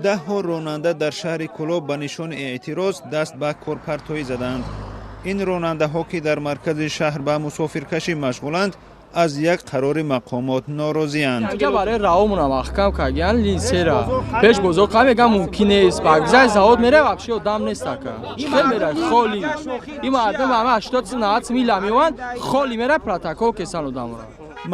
Даҳҳо ронанда дар шаҳри Кӯлоб ба нишони эътироз даст ба корпартоӣ заданд. Ин ронандаҳо, ки дар маркази шаҳр ба мусофиркашӣ машғуланд, аз як қарори мақомот норозианд. Инҷа барои раҳомона маҳкам кардиян, линсера пеш бозор қа меган, мумкин нест. Ба завод мера, вообще одам нест, ака. Хел мера, холи. Ин мардум ҳама 80, 90 мила меоянд, холи мера, протокол кесан одамро.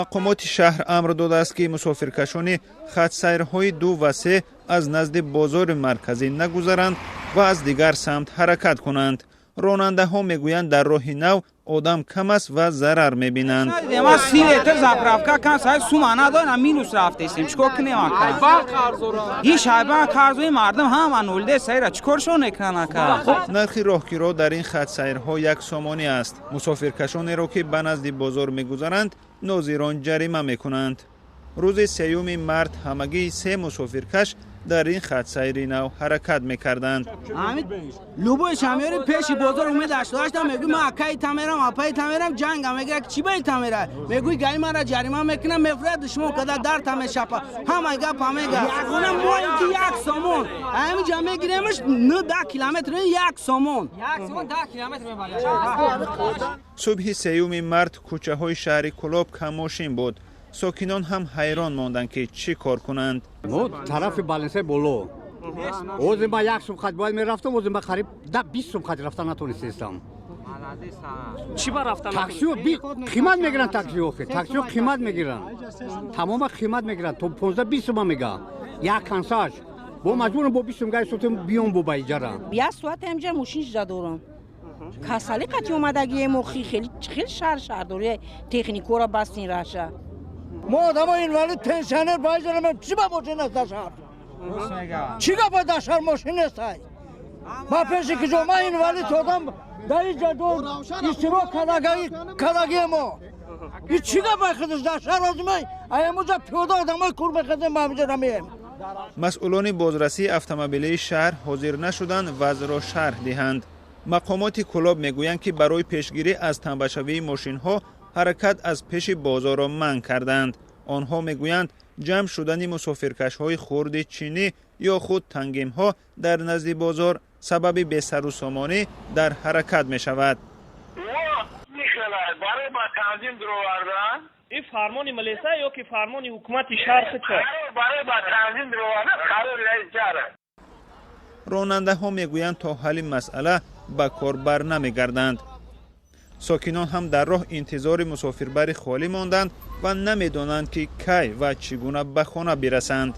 Мақомоти шаҳр амр додааст, ки мусофиркашони хатсайрҳои ду ва се аз назди бозори марказӣ нагузаранд ва аз дигар самт ҳаракат кунанд. Ронандаҳо мегӯянд, дар роҳи нав одам кам аст ва зарар мебинанд. Ма 30 литр заправка кан сай сума надорам, минус рафтесем. Чикор кунем, ака? Ин шайбан қарзои мардум ҳама нулде сайра, чикоршон мекунан, ака? Нархи роҳкиро дар ин хатсайрҳо 1 сомонӣ аст. Мусофиркашонеро, ки ба назди бозор мегузаранд, нозирон ҷарима мекунанд. Рӯзи 3-юми март ҳамагӣ се мусофиркаш дар ин хатсайри нав ҳаракат мекарданд. Любой шамёри пеши бозор умед 88-та мегӯй: «Ман акаи тамерам, апаи тамерам». Ҷанга мегира, ки чӣ баи тамера? Мегӯй: «Гаи мара ҷарима мекунам». Мефурад, душмон када дар тамешапа, ҳамаи гапа мега. Ягона моем, ки 1 сомон ҳаминҷа мегиремаш, 9-10 километр 1 сомон. Субҳи 3-юми март кӯчаҳои шаҳри Кӯлоб каммошин буд. Сокинон ҳам ҳайрон монданд, ки чӣ кор кунанд. Мо тарафи балинсаи боло ҳозир ма 1 сум хат бояд мерафтам, ҳозир ма қариб 20 сум хат рафта натонистестам. Чӣ ба рафтан? Таксио қимат мегиранд, таксио, таксио қимат мегиранд, тамома қимат мегиранд, то 15-20 сума мега як кансаш. Бо маҷбурам, бо 20 сум гай сотем, биём бо ба иҷара. Як соат ҳамҷа мошин жида дорам, касали қати омадагием. Охи хеле хеле шаҳр шаҳрдори техникора бастин раша. Мо одамои инвалид, пенсионер баизарам. Чӣ ба мошин аст дар шаҳр? Чӣ гапа, дар шаҳр мошин нестай? Ма пеши киҷо? Ма инвалид одам, дар инҷа иштирок кардагие мо. И чӣ гапа худаш дар шаҳр озимай аямуҷа пиёда одамои кур мехезем, ба ҳамиҷа намеем. Масъулони бозрасии автомобилии шаҳр ҳозир нашуданд вазъро шарҳ диҳанд. Мақомоти Кӯлоб мегӯянд, ки барои пешгирӣ аз тамбашавии мошинҳо ҳаракат аз пеши бозорро манъ карданд. Онҳо мегӯянд, ҷамъ шудани мусофиркашҳои хурди чинӣ ё худ тангимҳо дар назди бозор сабаби бесарусомонӣ дар ҳаракат мешавад. Барои ба танзим дуровардан. Ин фармони милиса ё ки фармони ҳукумати шаҳр ча? Барои ба танзим дуровардан, қарори раиси шаҳр. Ронандаҳо мегӯянд, то ҳалли масъала ба кор бар намегарданд. Сокинон ҳам дар роҳ интизори мусофирбари холӣ монданд ва намедонанд, ки кай ва чӣ гуна ба хона бирасанд.